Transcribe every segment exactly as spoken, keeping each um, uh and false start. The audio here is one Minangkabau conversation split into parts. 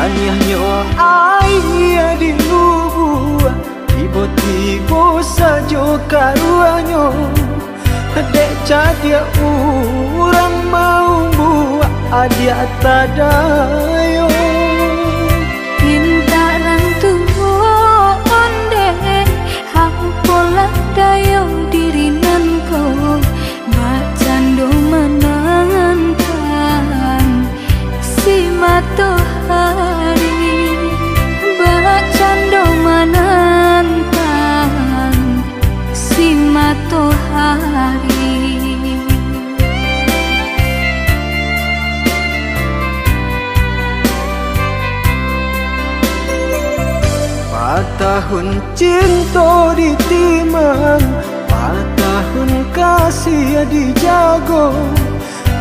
Taniahnyo aia di lubuak, tibo-tibo sajo karuahnyo. Dek cadiak urang maumbuak adiak tadayo. Pintaran tuo ondeh, apolah dayo diri nan ko, bak cando manantang si matohari, bak cando manantang si matohari. Patahun cinto ditimang, patahun kasih dijago.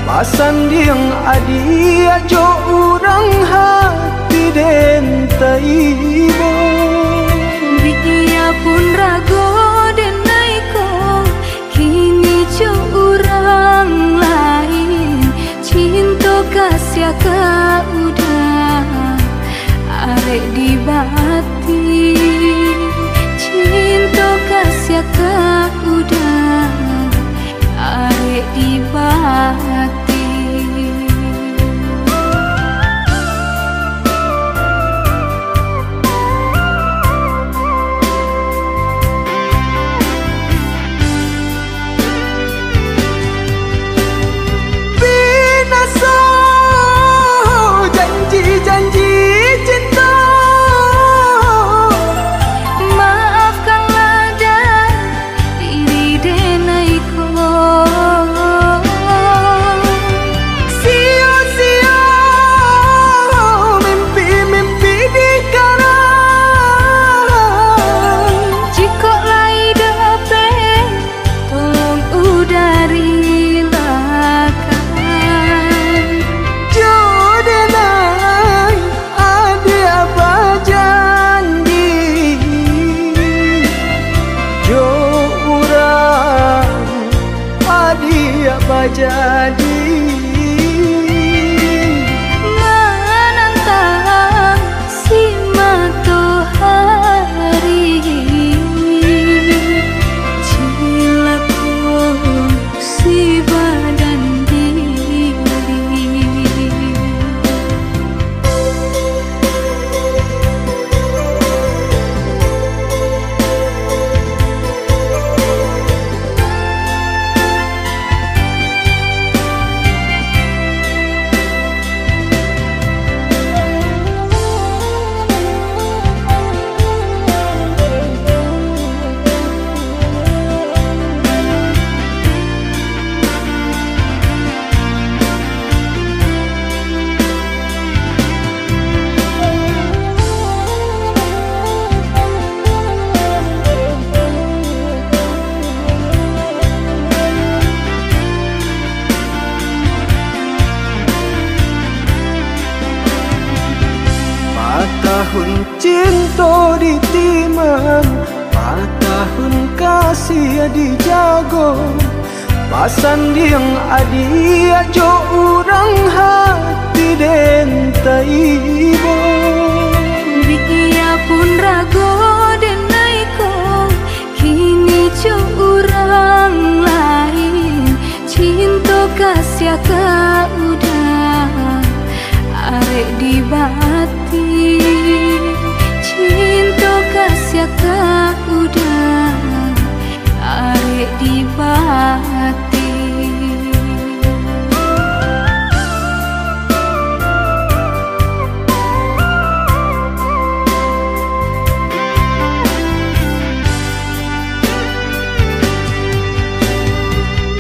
Basandiang adiak jo urang, hati den taibo. Biapun rago den naiko, kini jo urang lain. Cinto kasiah ka uda, arek di bati. Cinto kasiah ka uda, arek di bati. Binaso janji-janji cinto. Maafkanlah dan diri den naiko. Sio-sio mimpi-mimpi dikarang. Jikok lai dapek, tolong uda rilakan. Jo den ai adiak bajanji, jo urang adiak bajanji. Manantang si matohari, cilako si badan diri. Patahun cinto ditimang, patahun kasih dijago. Basandiang adiak jo urang, hati den taibo. Biapun rago den naiko, kini jo urang lain. Cinto kasiah ka uda, arek di bati. Cinto kasiah ka uda, arek di bati.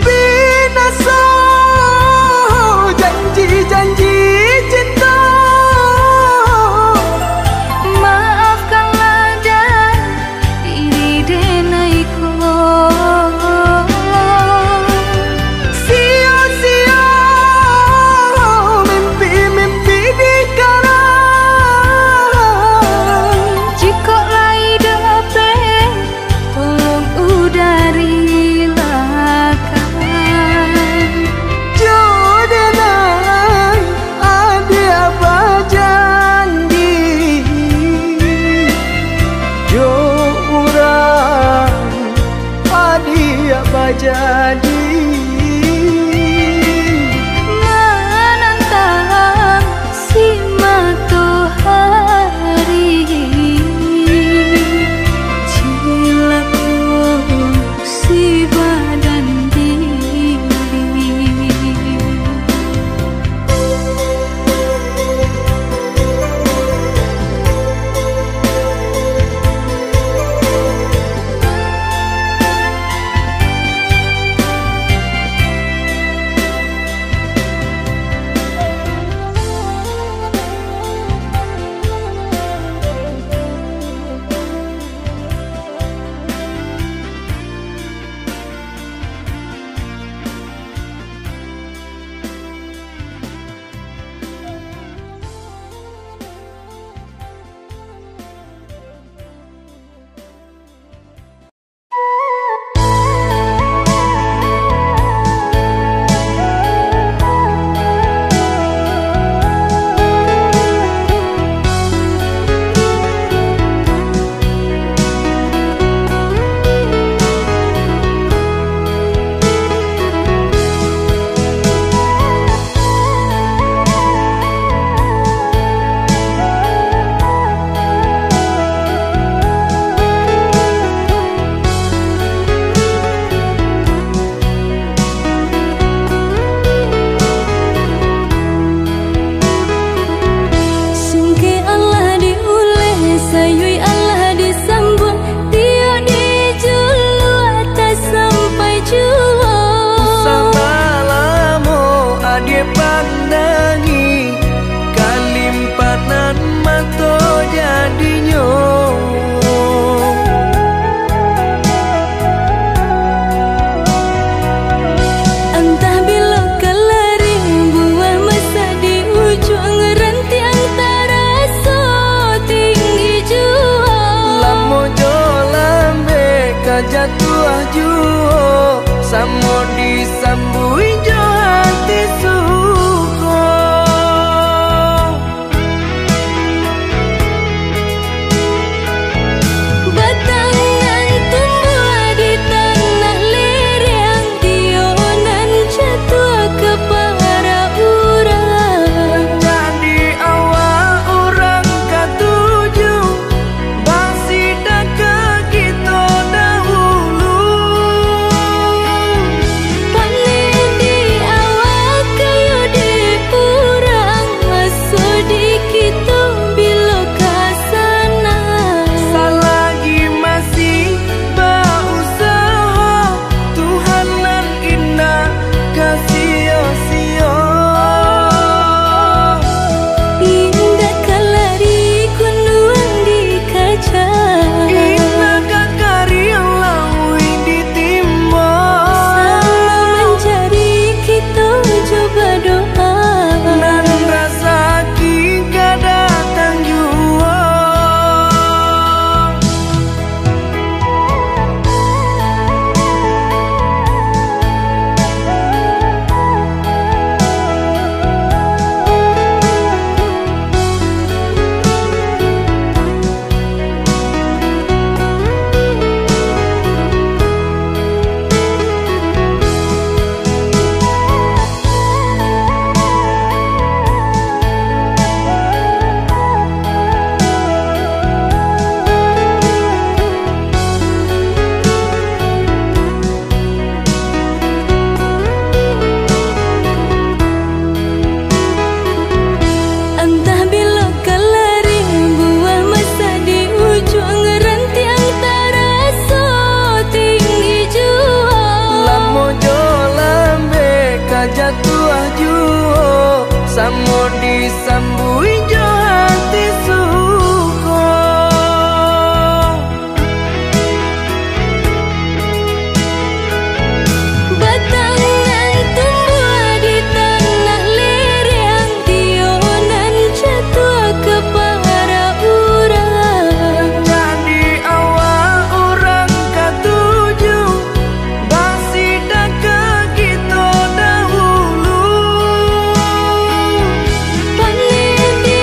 Binaso janji-janji cinto. Maafkanlah dan diri den naiko. Nangih, kalimpanan mato jadinyo. Antah bilo ka laring buah masa di ujuang rantiang taraso tinggi juo. Lamo jo lambek ka jatuah juo, samo disambuik jo hati suko. Batang nan tumbuah di tanah lereng, iyo nan jatuah ka parak urang. Jadi awak urang katuju, basidakah kito dahulu. Paneh di awak kayo di urang, maso di kito bilo ka sanang. Salagi masih bausaho, Tuhan nan indak ka sio-sio. Indak ka lari gunduang dikaja, indak ka kariang lauik ditimbo. Samo manjari kito jo badoa, nan rasaki ka datang juo. Antah bilo ka laring buah masa di ujuang rantiang taraso tinggi juo. Lamo jo lambek ka jatuah juo, samo disambuik jo hati suko. Batang nan tumbuah di tanah lereng, iyo nan jatuah ka parak urang. Jadi awak urang katuju, basidakah kito dahulu. Paneh di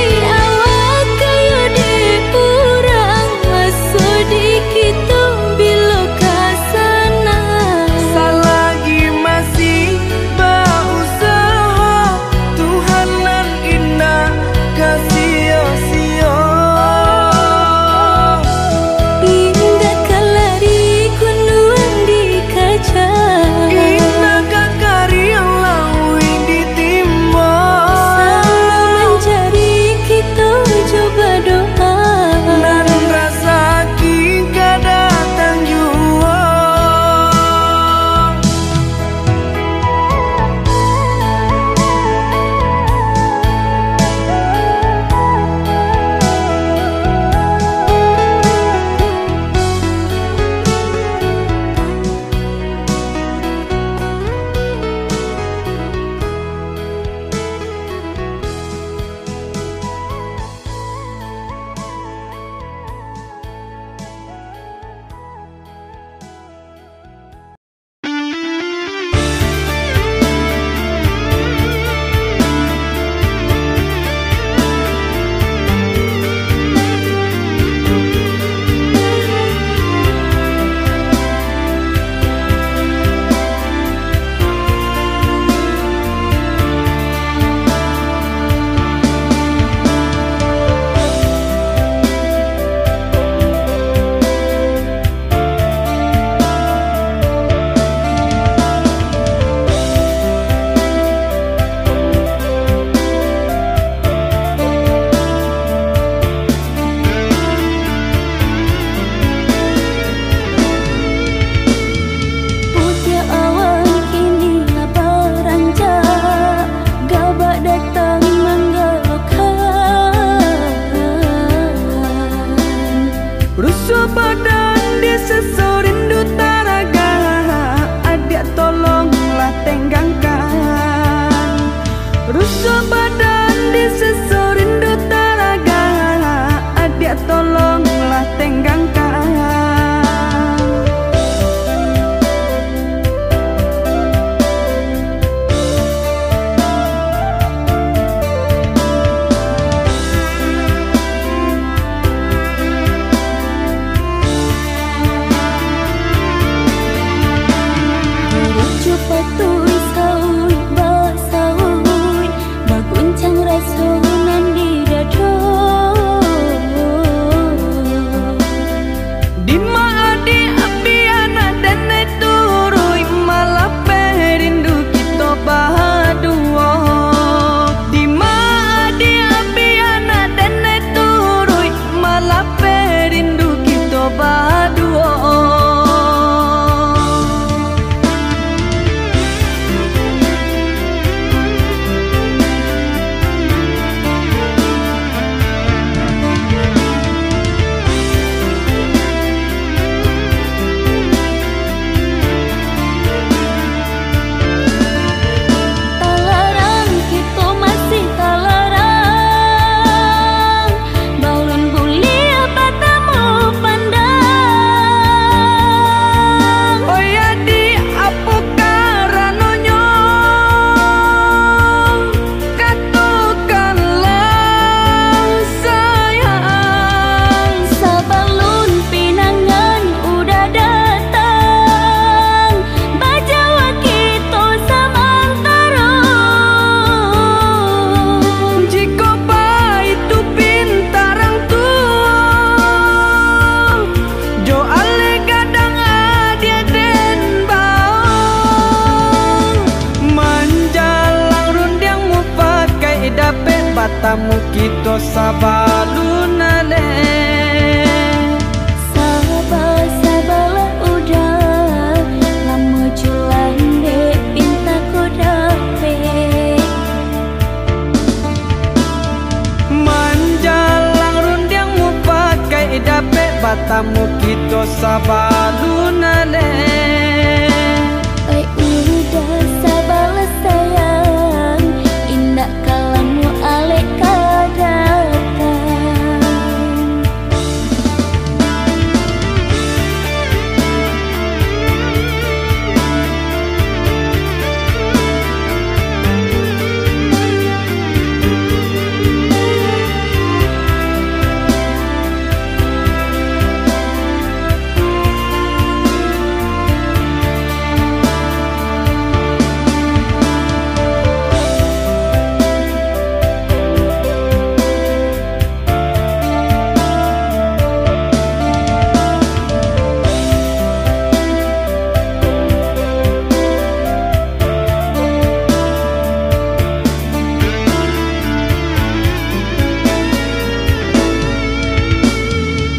Batamu kito sabalun aleh. Saba-sabalah udah, lamo julang dek pinta ko dapek. Manjalang rundiang mupakaik dapek, batamu kito sabalun aleh. Oi udah sabalah sayang, indak ka lamo alek ka datang.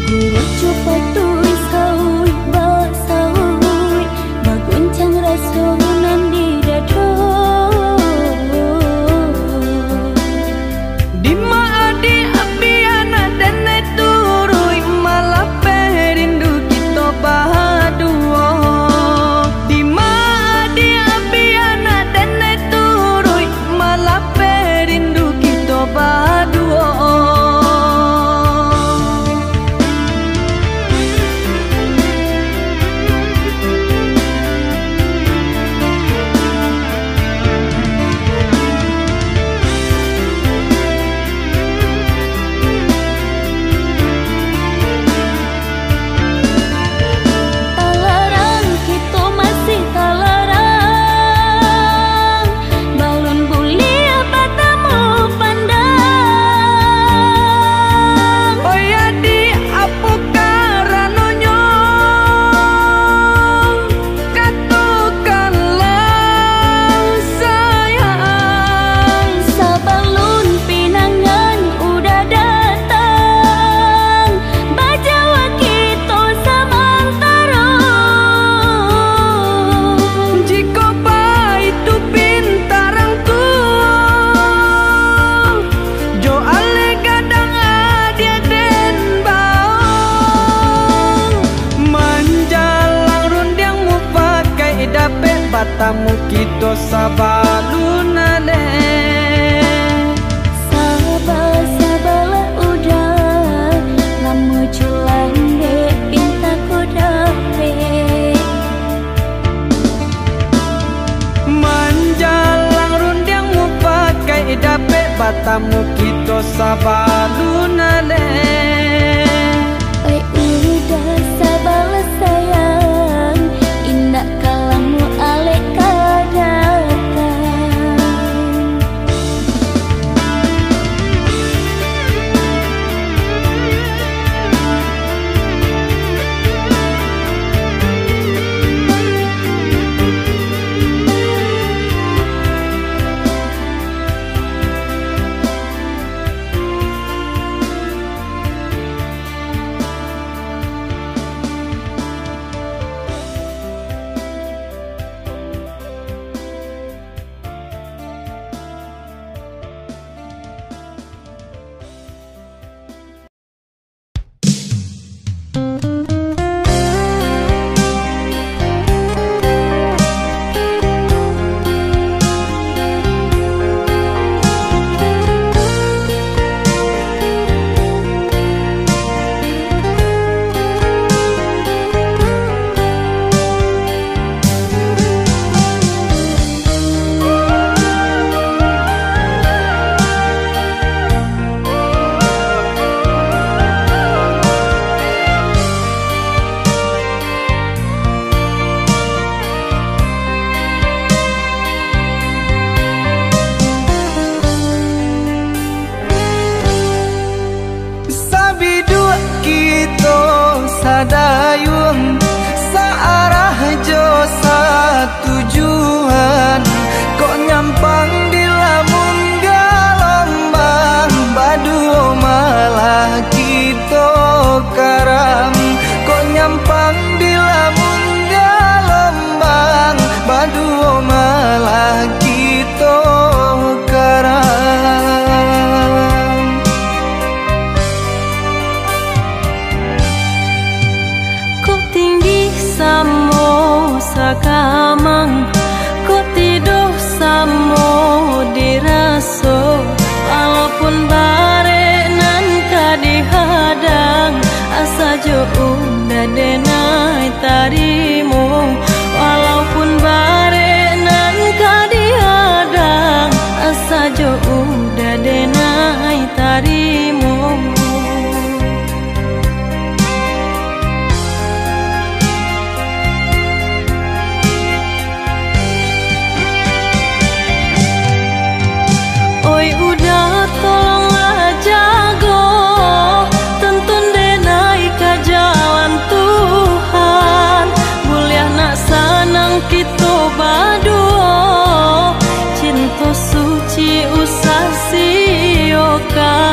Guruco patuih sauik basauik, baguncang raso nan di dado. Dima adiak pianak denai turuik, malapeh rindu kito baduo. Dima adiak pianak denai turuik, malapeh rindu kito baduo. Talarang, kito masih talarang, balun buliah batamu pandang. Oi adiak, apo karanonyo? Katokanlah sayang. Sabalun pinangan udah datang, bajauah kito samantaro. Jikok baitu pintarang tuo, jo aleh gadang adiak den bao. Manjalang rundiang mupakaik dapek, batamu kito sabalun aleh. Saba-sabalah udah, lamo julang dek pinta ko dapek. Manjalang rundiang mupakaik dapek, batamu kito sabalun aleh. Oi udah sabalah sayang, indak ka lamo alek ka datang. darimu. Oi Uda, tolonglah jago, tuntun denai ka jalan Tuhan. Buliah nak sanang kito baduo, cinto suci usah siokan.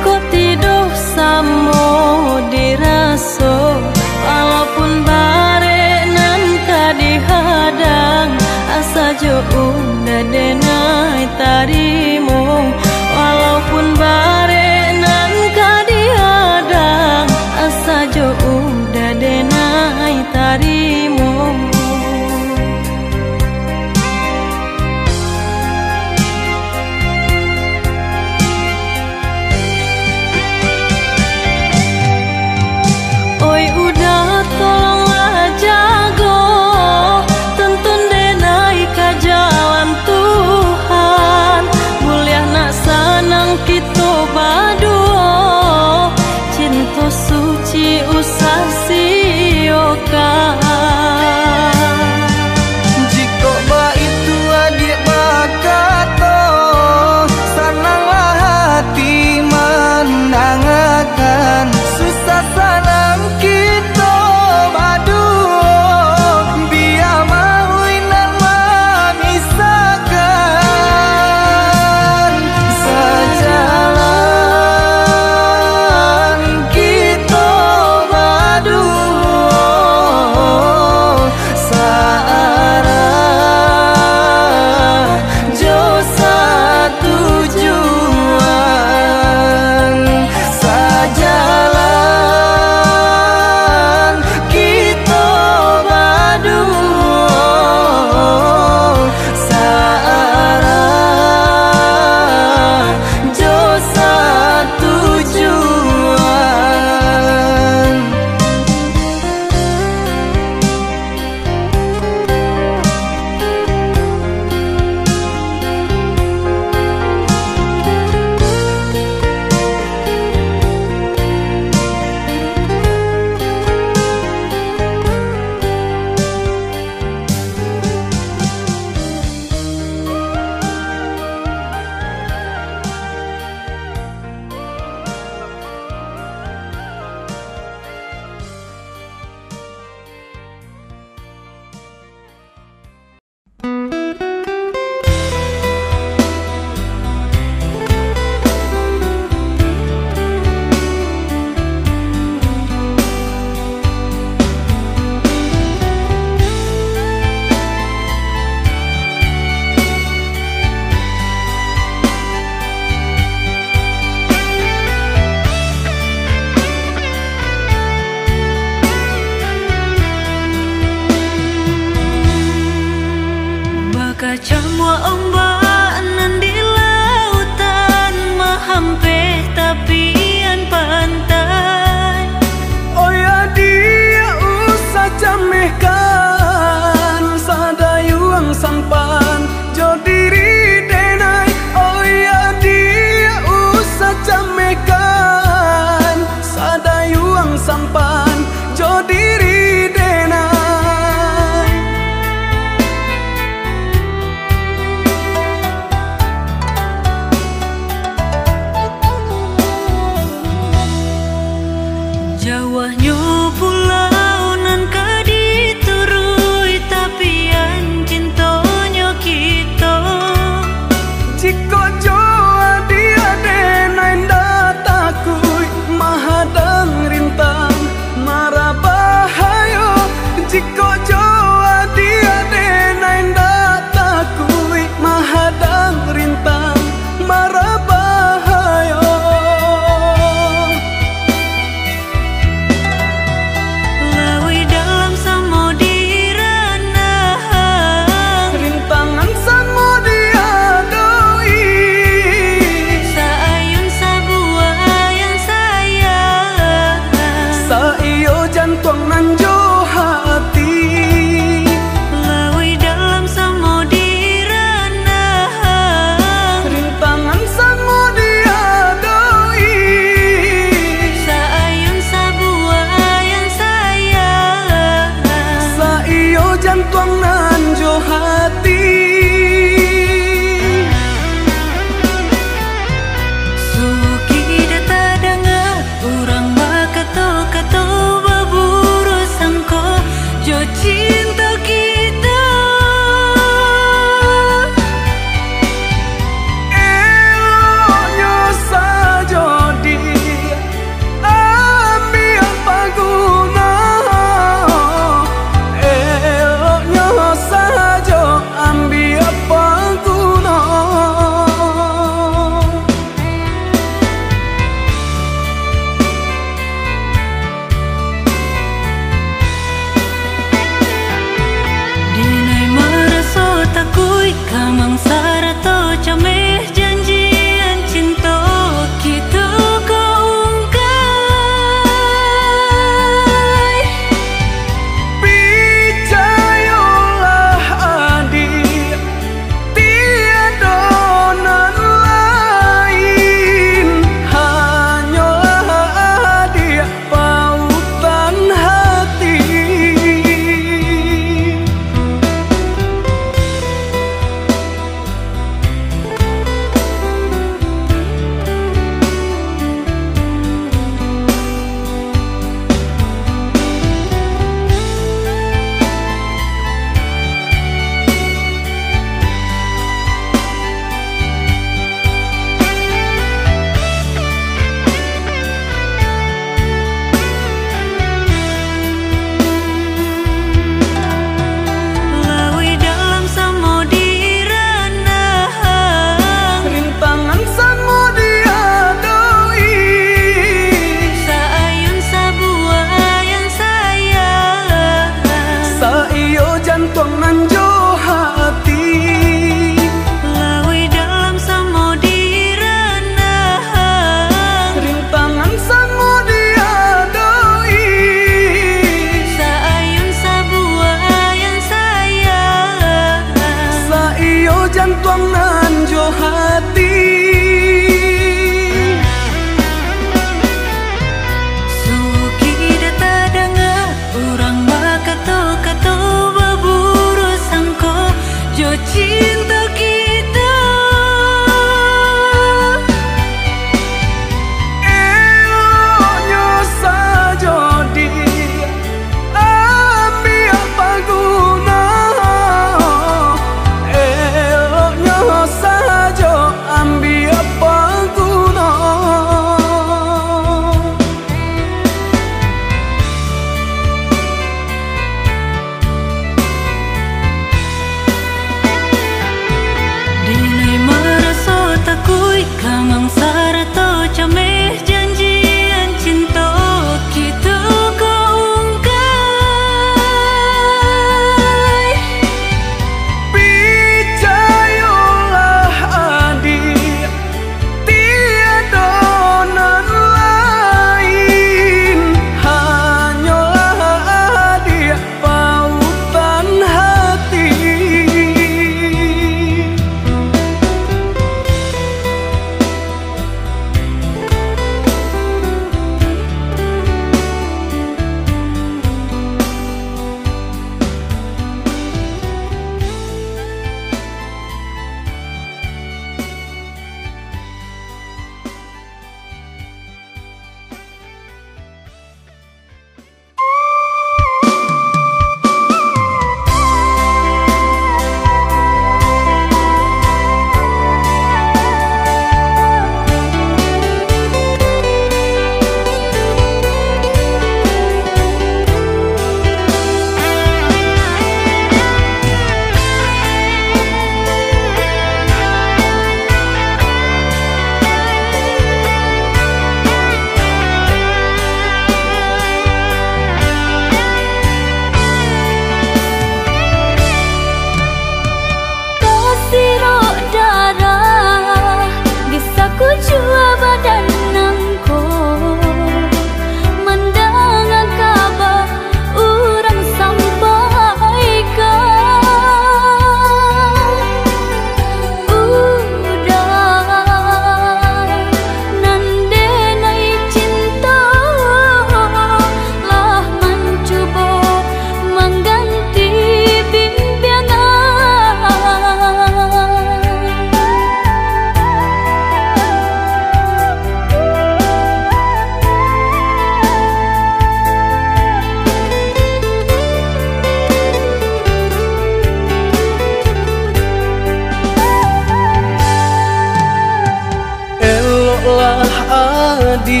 Di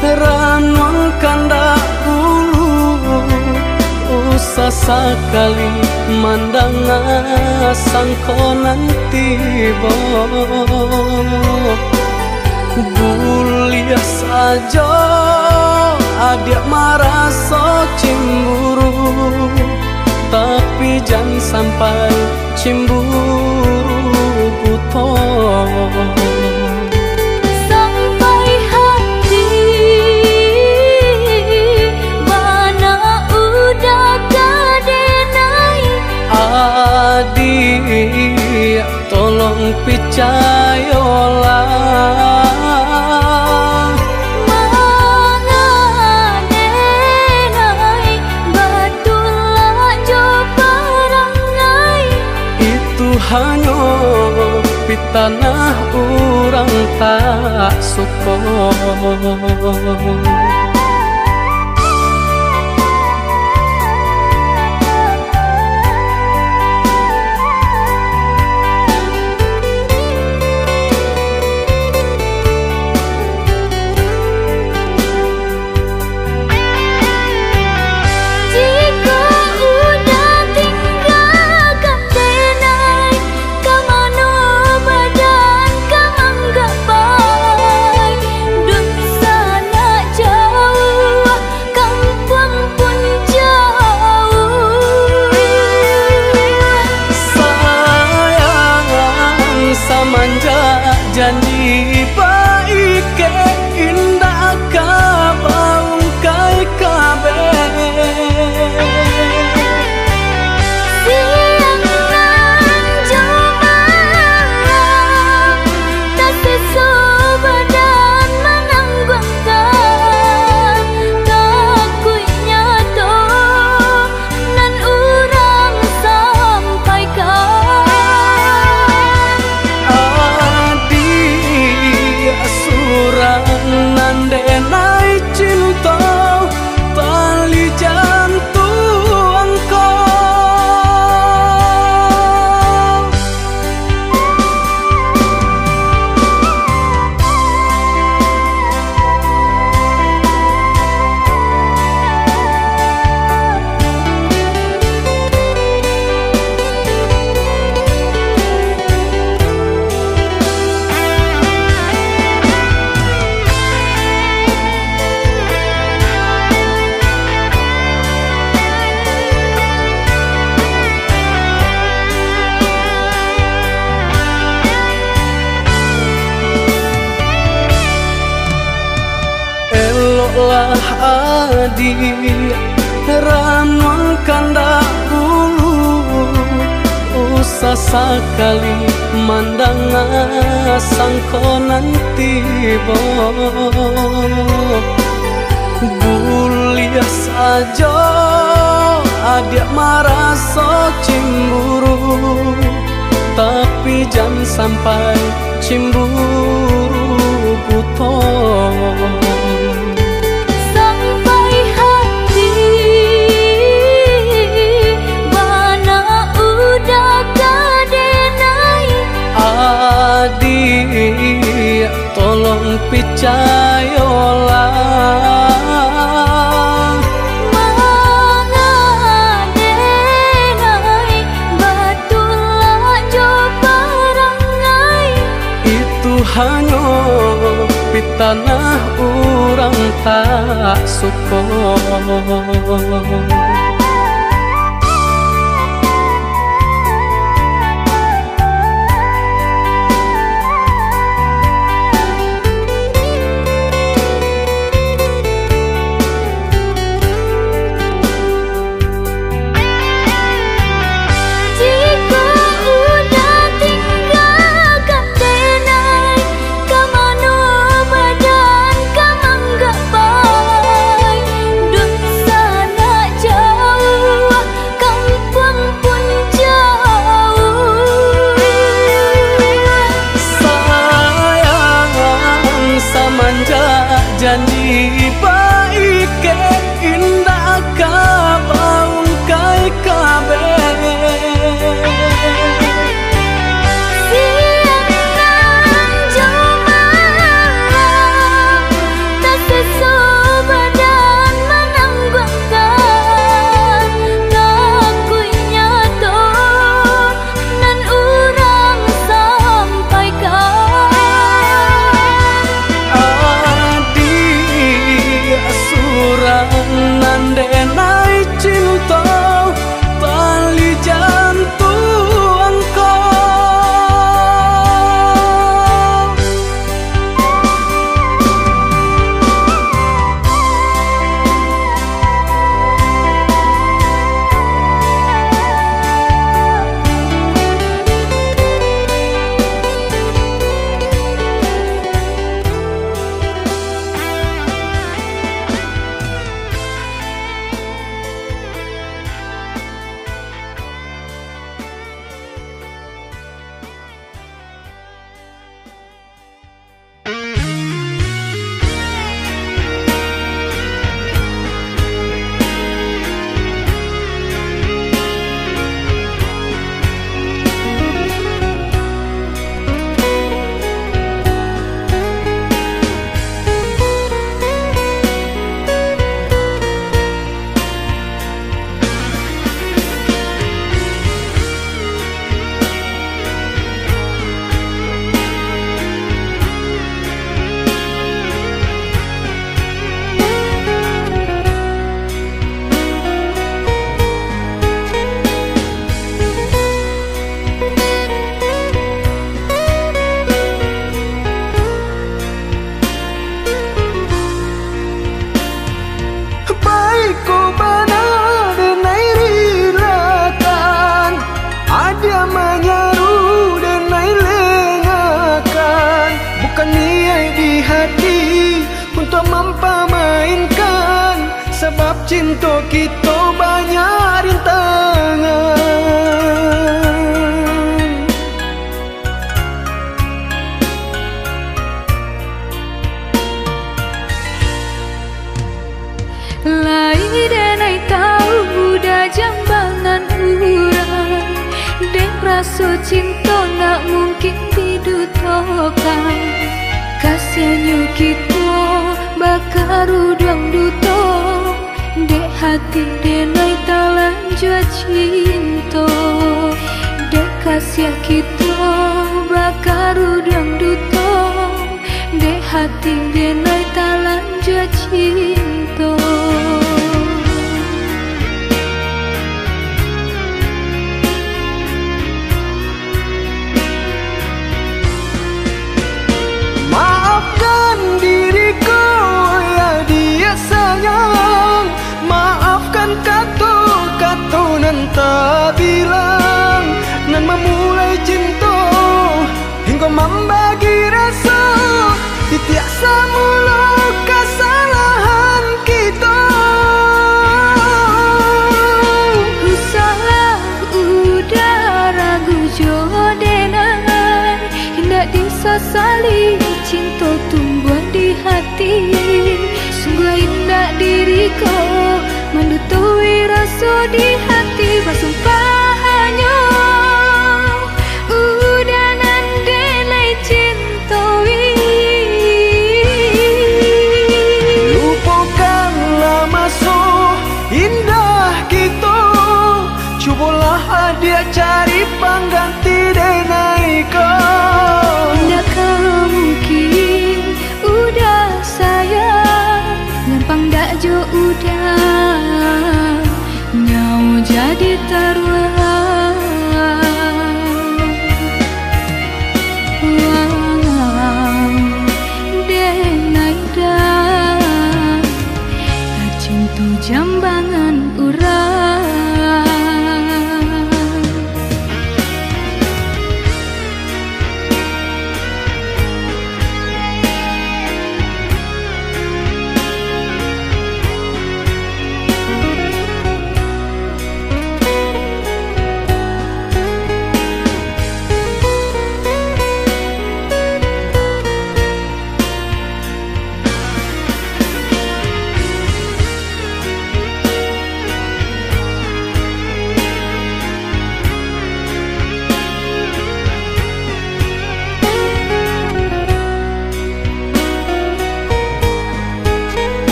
ranuang kandak bulu, usah sakali mandanga sangko nan tibo. Buliah sajo adiak maraso cimburu, tapi jan sampai cimburu buto. Sampai hati bana udah ka denai. Adiak, tolong picayolah. Manga denai, batua jo parangai. Itu hanyo pitanah urang tak suko. Jikok udah tinggakan denai, ka mano badan ka manggapai? Dunsanak jauah, kampuang pun jauah. Sayang, samanjak janji baikek, indak ka baungkai kabeh. Siang nan jo malam, tasiso badan manangguangkan, takuiknyo tu nan urang sampaikan. Adiak surang nan denai cinto, tali jantuang ko. Eloklah adiak, ranuang kandak bulu, usah sakali mandanga sangko nan tibo. Buliah sajo adiak maraso cimburu, tapi jan sampai cimburu buto. Sampai hati bana udah ka denai. Adiak, tolong picayolah. Manga denai, batua jo parangai. Itu hanyo pitanah urang tak suko. Jikok udah tinggakan denai, ka mano badan ka manggapai? Dunsanak jauah, kampuang pun jauah. Sayang, samanjak janji baikek, indak ka baungkai kabeh. Siang nan jo malam, Cinto kito banyak rintangan. Lai denai tahu udah jambangan urang, dek raso cinto ndak mungkin didutokan. Kasiahnyo kito bakaruduang duto, dek hati denai talanjua cinto. Dek kasiah kito bakaruduang duto, dek hati denai talanjua cinto. Maafkan diriku, ya dia sayang. Maafkan kato-kato nan tabilang, nan mamulai cinto hinggo mambagi raso. Titiak samulo kasalahan kito. Usahlah udah ragu jo denai, indak disasali cinto tumbuah di hati. Sungguah indak diri ko mandutui raso di hati, basumpah hanyo udah nan denai cintoi. Lupokanlah maso indah kito, cubolah adiak cari pangganti denai ko. Indak ka mungkin udah sayang, nyampang dak jo udah, nyawo jadi taruah. Wang denai dah, cinto jambangan urang.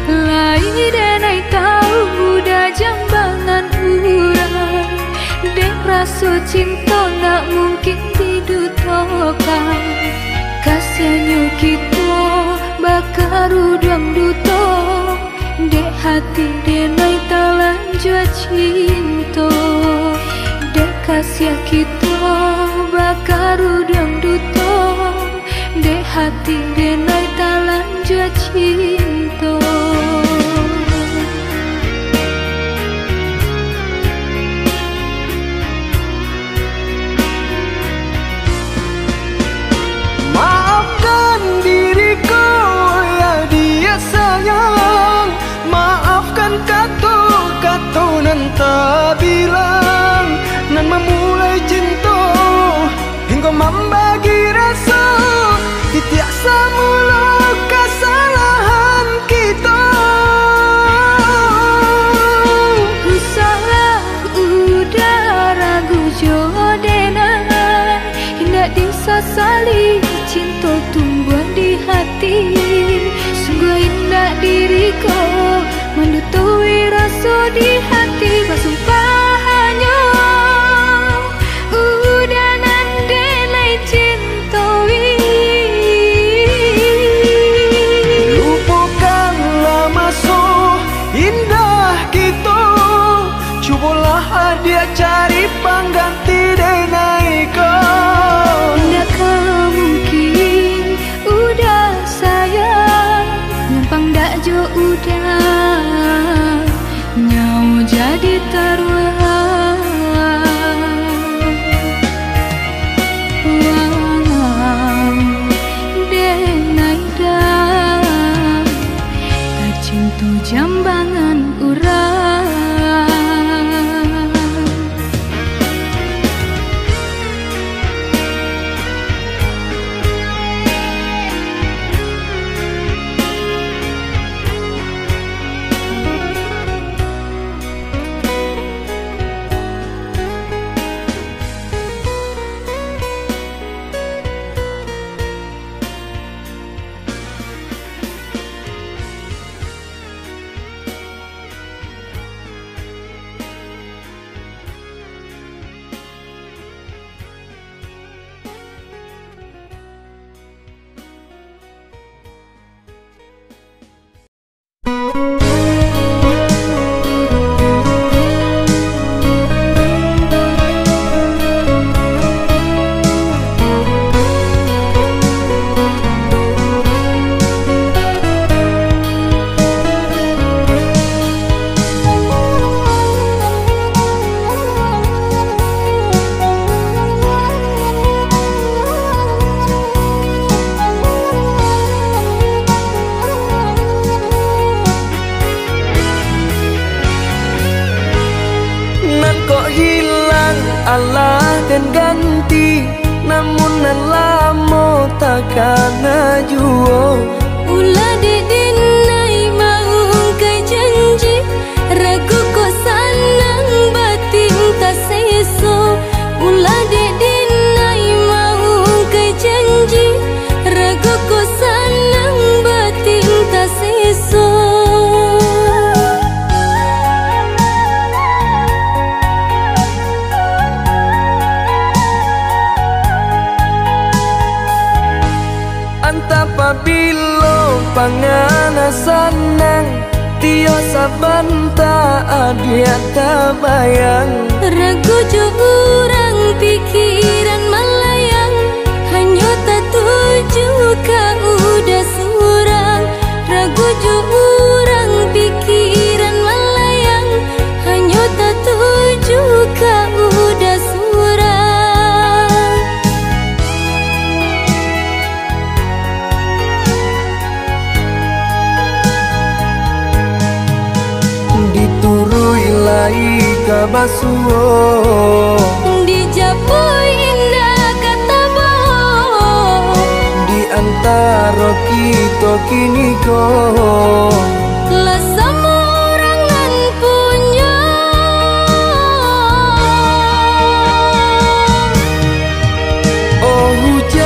Lai denai tahu udah jambangan urang, dek raso cinto ndak mungkin didutokan. Kasiahnyo kito bakaruduang duto, dek hati denai talanjua cinto. Dek kasiah kito bakaruduang duto, dek hati denai talanjua cinto. Maafkan diriku, ya dia sayang. Maafkan kato-kato nan tabilang, nan mamulai cinto hinggo mambagi raso. Titiak samulo kasalahan kito. Usahlah udah ragu jo denai, indak disasali cinto tumbuah di hati. Sungguah indak diri ko mandutui raso di hati, basumpah hanyo udah nan denai cintoi. Lupokanlah maso indah kito, cubolah adiak cari pangganti denai ko. Indak ka mungkin udah sayang, nyampang dak jo udah, nyawo jadi taruah. Alah den ganti, namun nan lamo takana juo. Ulah dek dinai maungkai janji, ragu kok sanang batin taseso. Ulah dek dinai maungkai janji, ragu kok sanang batin taseso. Antah pabilo pangana sanang, tio sabanta adiak tabayang. Ragu jo urang pikiran malayang, hanyo tatuju ka udah surang. Ragu jo urang pikiran malayang, hanyo tatuju ka udah surang. Dituruik lai ka basuo, dijapui indak ka tabo. Di antaro kito kini ko, lah samo urang nan punyo. Oh hujan,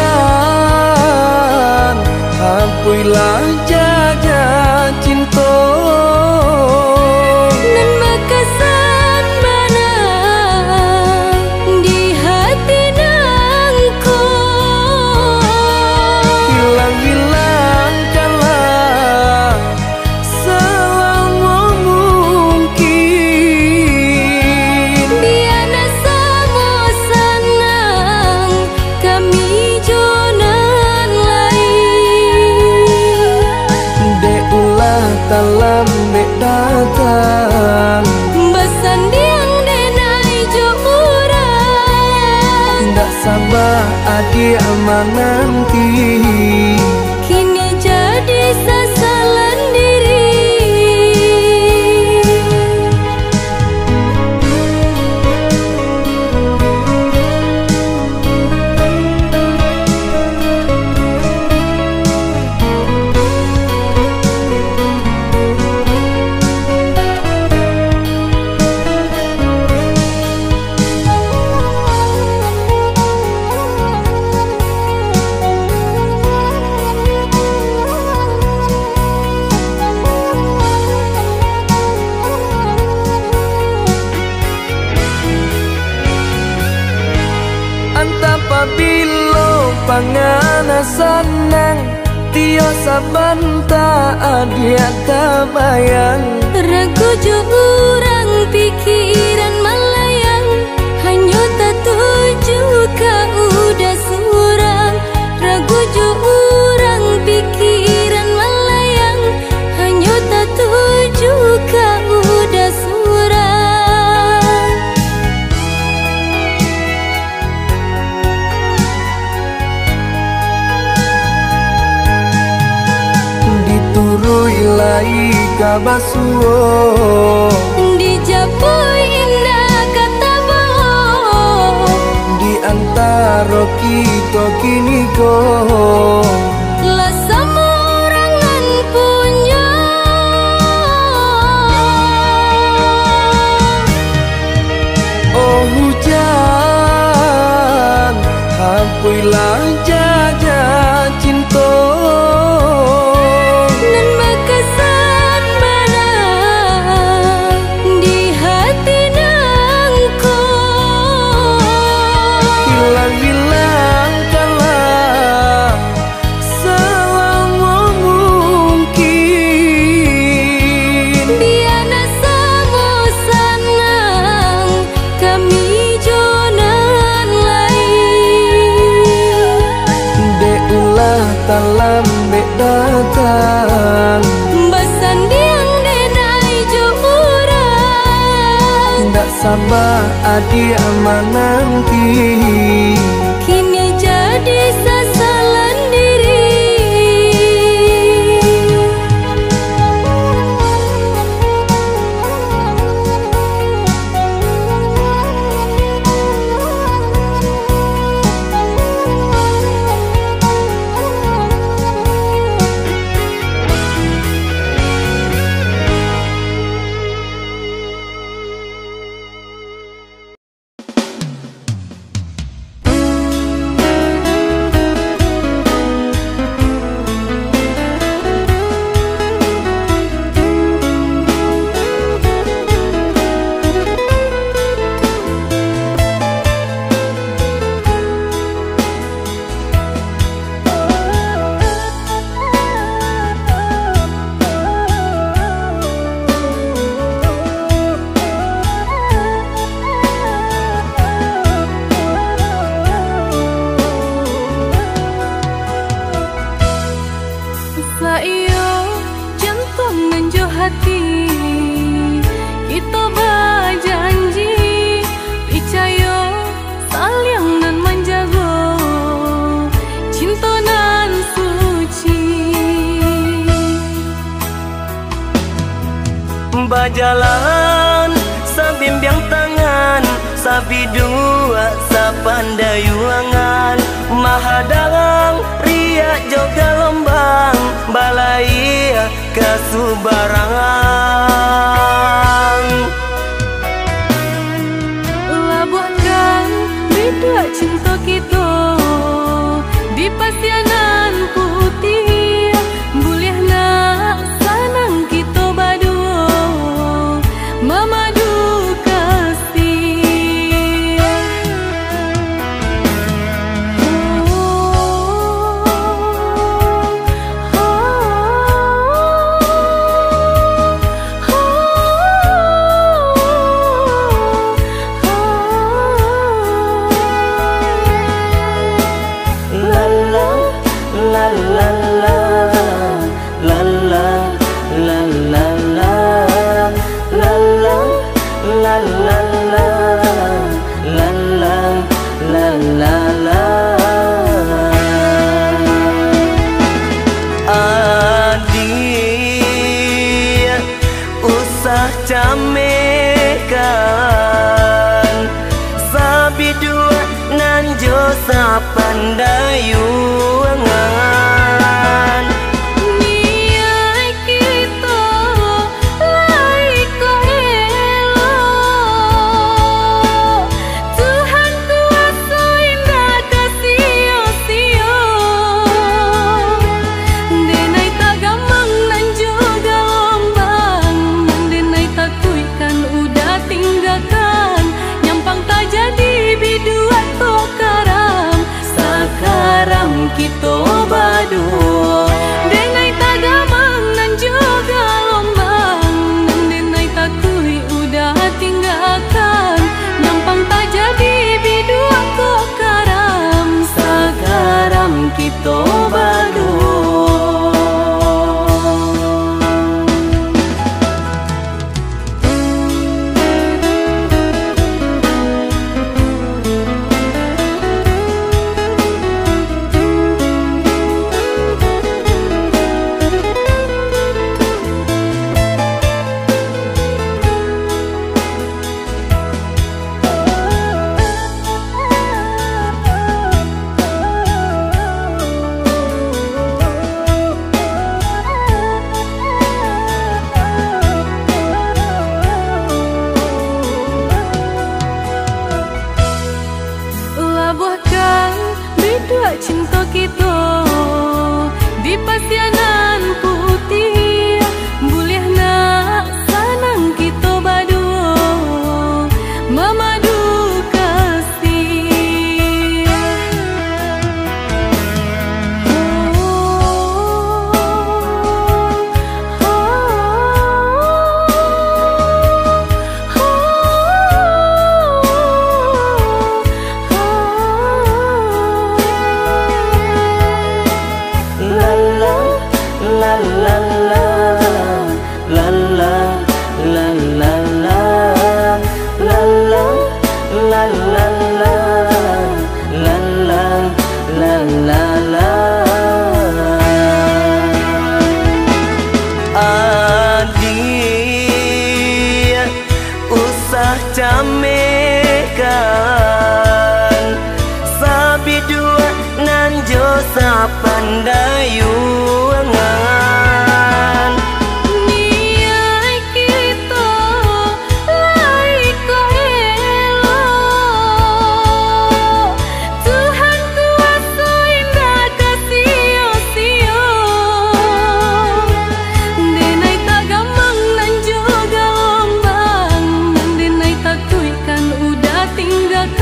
ampuilah jaja cinto. Nan bakasan bana di hati nangko. Hilang-hilangkanlah salamo mungkin. Bia nan samo sanang kami jo nan lain. Dek ulah talambek datang, basandiang denai jo urang. Ndak saba adiak mananti, kini jadi sasalan diri. Antah pabilo pangana sanang, tio sabanta adiak tabayang. Ragu jo urang pikiran malayang, hanyo tatuju ka udah surang. Ragu jo urang pikiran malayang, hanyo tatuju ka udah surang. Dituruik lai ka basuo, dijapui indak ka tabo. Di antaro kito kini ko, lah samo urang nan punyo. Oh hujan, ampuilah jaja cinto. Nan bakasan bana di hati nangko. Hilang-hilangkanlah salamo mungkin. Bia nan samo sanang kami jo nan lain. Dek ulah talambek datang, basandiang denai jo urang. Ndak saba adiak mananti, kini jadi sasalan diri. Jalan, sabimbiang tangan, sabiduak sapandayuangan, mahadarang riak jo galombang, balaiak ka subarang. Labuahkan biduak cinto kito di pasianan putiah, buliah nak sanang kito baduo mamadu kasih. Adiak, usah camehkan sabiduak nan jo sapandayuangan. Niaik kito lai ko elok, Tuhan kuaso indak ka sio-sio. Denai tagamang nan jo galombang, nan denai takuikkan udah tinggakan, nyampang tajadi biduak ko karam, sakaram kito baduo. Denai tagamang nan jo galombang, nan denai takuik udah tinggakan, nyampang tajadi biduak ko karam, sakaram kito baduo. Labuahkan biduak cinto kito di pasianan putiah, buliah nak sanang kito baduo mamadu kasih. Adiak, usah camehkan sabiduak nan jo sapandayuangan. Niaik kito lai ko elok, Tuhan kuaso indak ka sio-sio. Denai tagamang nan jo galombang, nan denai takuikkan udah tinggakan,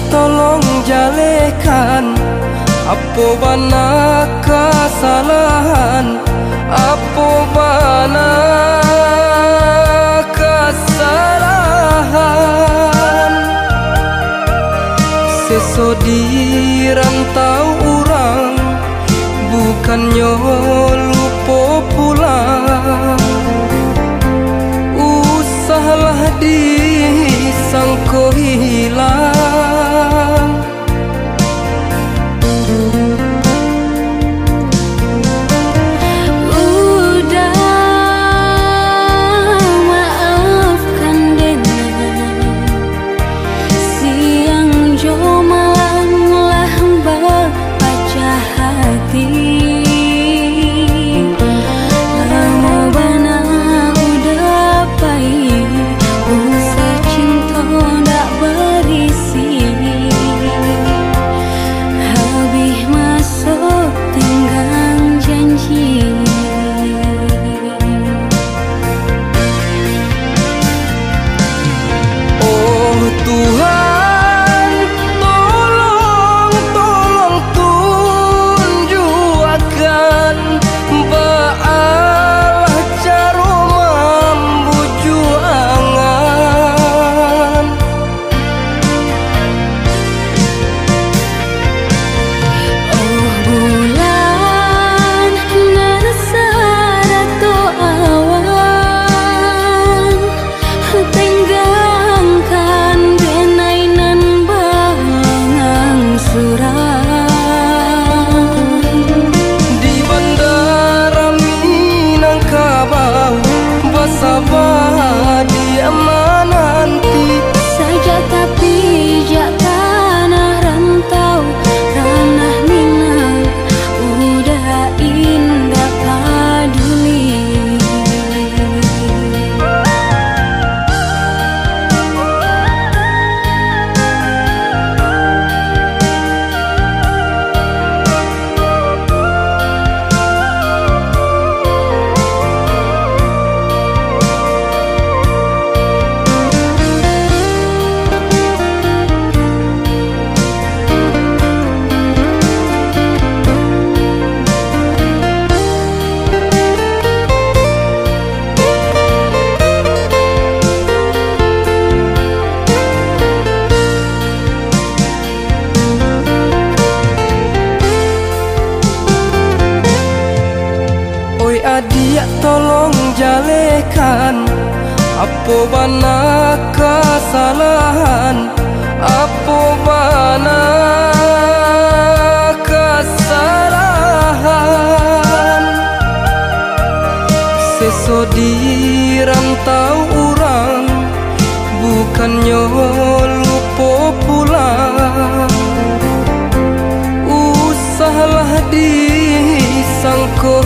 Tolong jalehkan, apo bana kasalahan, apo bana kasalahan. Seso di rantau urang, bukannyo lupo pulang, usahlah disangko hilang. Udah maafkan denai, siang jo malam lah bapacah hati. Lamo bana udah pai, usah cinto ndak barisi. Habih maso tenggang janji. Oh Tuhan, tolong, tolong tunjuakkan, baalah caro mambujuangan. Oh bulan nan sarato awan, tenggangkan denai nan balangang suram. Di bandara Minangkabau, basaba di mananti. Sajak tapi jak tanah rantau, ranah Minang udah indak paduli. Oi adiak, tolong jalehkan, apo bana kasalahan, apo bana kasalahan. Seso di rantau urang, bukannyo lupo pulang, usahlah disangko